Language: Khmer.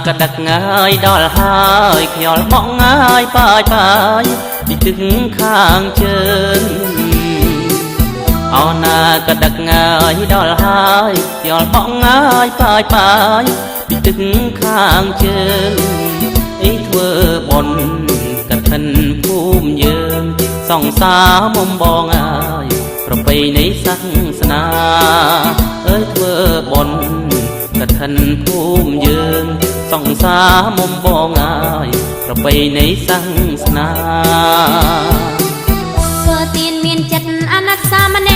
ក៏ដឹកងាយដល់ហើយខ្យល់បក់ងាយប៉ាយប៉ាយពីទឹកខាងជើងអោណាក៏ដឹកងាយដល់ហើយខ្យល់បក់ងាយប៉ាយប៉ាយពីទឹកខាងជើងអីធ្វើបុណ្យកឋិនភូមិយើងសង្សារមុំបងអើយប្រពៃណីសាសនាអើយធ្វើបុណ្យកឋិនភូមិយើងសង្សារមុំបងអើយប្រពៃណីសាសនា ធ្វើទានមានចិត្តអាណិតសាមណេ